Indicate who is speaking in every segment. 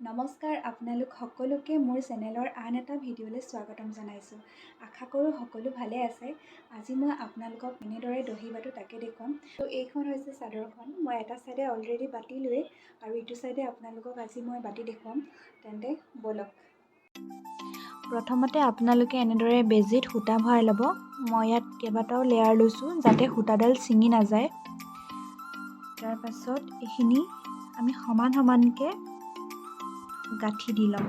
Speaker 1: নমস্কাৰ, আপোনালোক সকলোকে মোৰ চেনেলৰ আন এটা ভিডিঅ'লৈ স্বাগতম জনাইছোঁ। আশা কৰোঁ সকলো ভালে আছে। আজি মই আপোনালোকক কেনেদৰে দহি বাটো তাকে দেখুৱাম। তো এইখন হৈছে চাদৰখন। মই এটা চাইডে অলৰেডি বাতিলোৱেই আৰু ইটো চাইডে আপোনালোকক আজি মই বাতি দেখুৱাম। তেন্তে ব'লক। প্ৰথমতে আপোনালোকে এনেদৰে বেজীত সূতা ভৰাই ল'ব। মই ইয়াত কেইবাটাও লেয়াৰ লৈছোঁ, যাতে সূতাডাল ছিঙি নাযায়। তাৰপাছত এইখিনি আমি সমান সমানকৈ গাঁঠি দি ল'ম।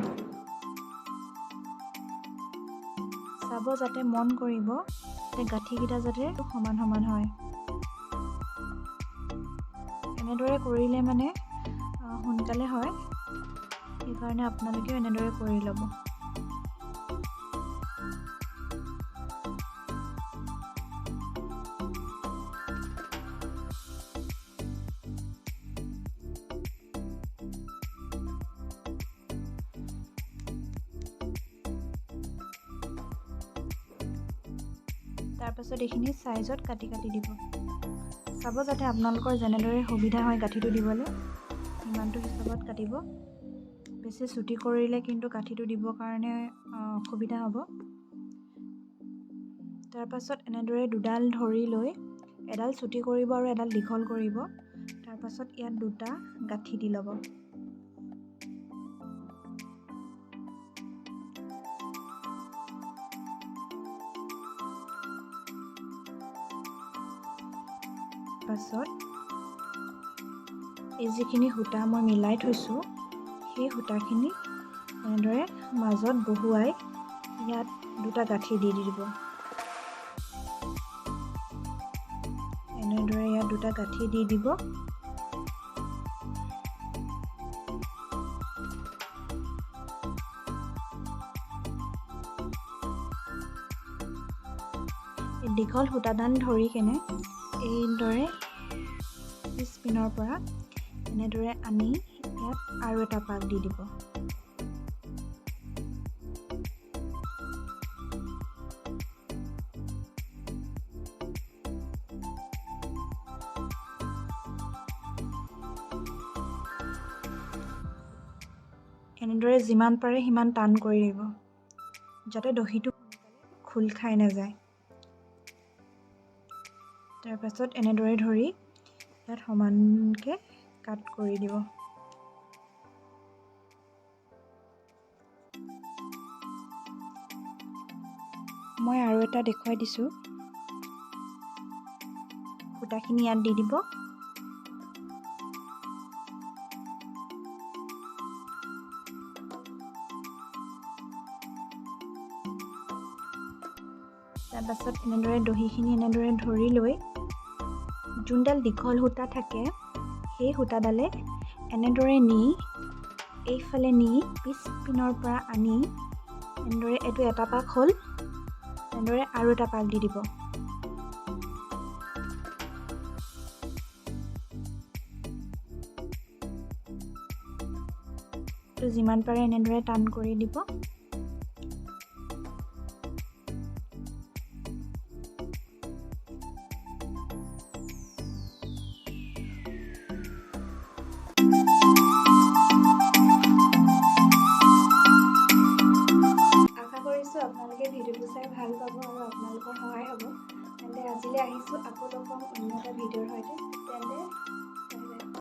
Speaker 1: চাব যাতে, মন কৰিব যাতে গাঁঠিকেইটা যাতে সমান সমান হয়। এনেদৰে কৰিলে মানে সোনকালে হয়, সেইকাৰণে আপোনালোকেও এনেদৰে কৰি ল'ব। তাৰপাছত এইখিনি চাইজত কাটি কাটি দিব। চাব যাতে আপোনালোকৰ যেনেদৰে সুবিধা হয় গাঁঠিটো দিবলৈ, সিমানটো হিচাপত কাটিব। বেছি চুটি কৰিলে কিন্তু গাঁঠিটো দিবৰ কাৰণে অসুবিধা হ'ব। তাৰপাছত এনেদৰে দুডাল ধৰি লৈ এডাল চুটি কৰিব আৰু এডাল দীঘল কৰিব। তাৰপাছত ইয়াত দুটা গাঁঠি দি ল'ব। পাছত এই যিখিনি সূতা মই মিলাই থৈছোঁ, সেই সূতাখিনি এনেদৰে মাজত বহুৱাই ইয়াত দুটা গাঁঠি দি দিব। এনেদৰে ইয়াত দুটা গাঁঠি দি দিব। দীঘল সূতাডাল ধৰি কেনে এইদৰে পিছপিনৰ পৰা এনেদৰে আনি ইয়াত আৰু এটা পাক দি দিব। এনেদৰে যিমান পাৰে সিমান টান কৰি দিব, যাতে দহিটো খোল খাই নাযায়। তাৰপাছত এনেদৰে ধৰি ইয়াত সমানকৈ কাট কৰি দিব। মই আৰু এটা দেখুৱাই দিছোঁ। সূতাখিনি ইয়াত দি দিব। তাৰপাছত এনেদৰে দহিখিনি এনেদৰে ধৰি লৈ যোনডাল দীঘল সূতা থাকে, সেই সূতাডালে এনেদৰে নি, এইফালে নি, পিছপিনৰ পৰা আনি এনেদৰে এইটো এটা পাক হ'ল, এনেদৰে আৰু এটা পাক দি দিব। এইটো যিমান পাৰে এনেদৰে টান কৰি দিব।